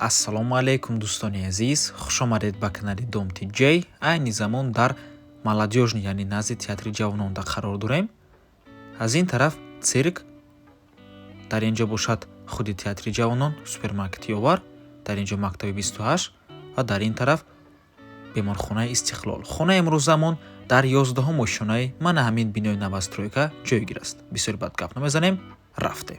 Ассалому алайкум, дӯстони азиз, хушомадед ба канали Дом ТҷЕй. Айни замон дар Молодёжный, яъне назди Театри ҷавононда қарор дорем. Аз ин тараф цирк, дар ин ҷо бошад худи Театри ҷавонон, супермаркети Ёвар, дар ин ҷо мактаби 28 ва дар ин тараф беморхонаи Истиқлол. Хонаи имрӯзамон дар 11-ум ошёнаи мана ҳамин бинои новостройка ҷойгир аст. Бисёр бад гап намезанем, рафтем.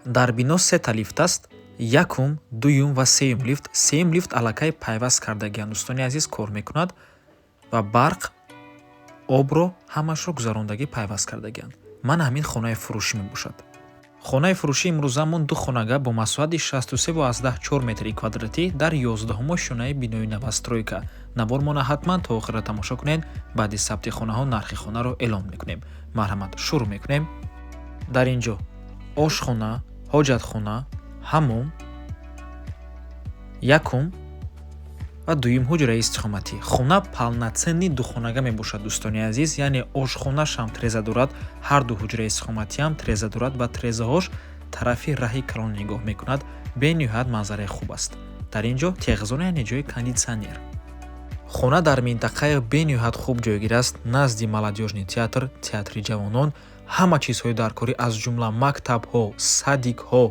Дар бино сета лифт аст: якум, дуюм ва сеюм лифт. Сеюм лифт аллакай пайваст кардагианд, дӯстони азиз, кор мекунад ва барқ, обро ҳамашро гузарондагӣ пайваст кардагианд. Мана ҳамин хонаи фурӯшӣ мебошад. Хонаи фурӯшии имрӯзамон ду хонага бо масоҳати 63,4 метри квадратӣ дар 11-ум ошёнаи бинои новостройка. Навормона ҳатман то охира тамошо кунед. Баъди сабти хонаҳо нархи хонаро эълон мекунем. Марҳамат, шурӯъ мекунем. Дар ин ҷо ошхона, ҳоҷатхона, ҳаммом, якум ва дуюм ҳуҷраи истиқоматӣ. Хона полноценный духонага мебошад, дӯстони азиз, яъне ошхонашам треза дорад, ҳар ду ҳуҷраи истиқоматиам треза дорад ва трезаҳош тарафи раҳи калон нигоҳ мекунад. Бениҳоят манзараи хуб аст. Дар ин ҷо техзона, яъне ҷои кондитсионер. Хона дар минтақаи бениҳоят хуб ҷойгир аст, назди Молодёжный театр, Театри ҷавонон. Ҳама чизҳои даркорӣ, аз ҷумла мактабҳо, садикҳо,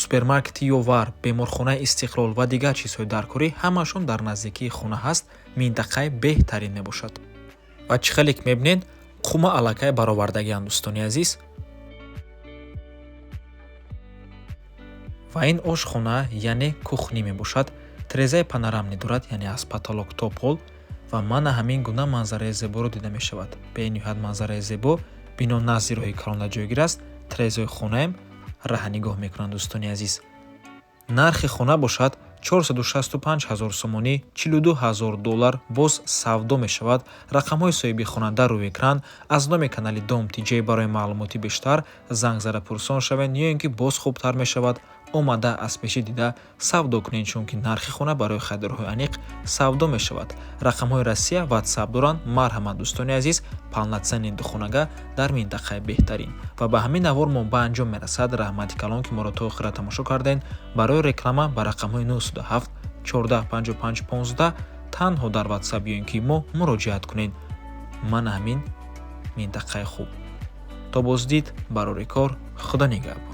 супермаркети Ёвар, беморхонаи Истиқлол ва дигар чизҳои даркорӣ ҳамашон дар наздикии хона ҳаст. Минтақаи беҳтарин мебошад. Ва чӣ хеле ки мебинед, қума аллакай баровардагианд, дӯстони азиз. Ва ин ошхона, яъне кухня мебошад. Трезаи панорамный дорад, яъне аз потолок то пол, ва мана ҳамин гуна манзараи зеборо дида мешавад. Бениҳоят манзараи зебо. Бино назди роҳи калонда ҷойгир аст. Трезаи хонаем раҳа нигоҳ мекунанд, дӯстони азиз. Нархи хона бошад 465 ҳазор сомонӣ, 42 ҳазор доллар, боз савдо мешавад. Рақамҳои соҳиби хона дар рӯи экран. Аз номи канали Дом ТиДжей барои маълумоти бештар занг зада пурсон шавед ё ин ки боз хубтар мешавад омада аз пешӣ дида савдо кунед, чунки нархи хона барои харидорҳои аниқ савдо мешавад. Рақамҳои Россия, Ватсап доранд. Марҳамат, дӯстони азиз, полноценный духонага дар минтақаи беҳтарин. Ва ба ҳамин навор мо ба анҷом мерасад. Раҳмати калон, ки моро то охира тамошо кардед. Барои реклама ба рақамҳои 907 14 55 15 танҳо дар Ватсап ё ин ки мо муроҷиат кунед. Мана ҳамин минтақаи хуб. То боздид, барори кор, Худо нигаҳбон.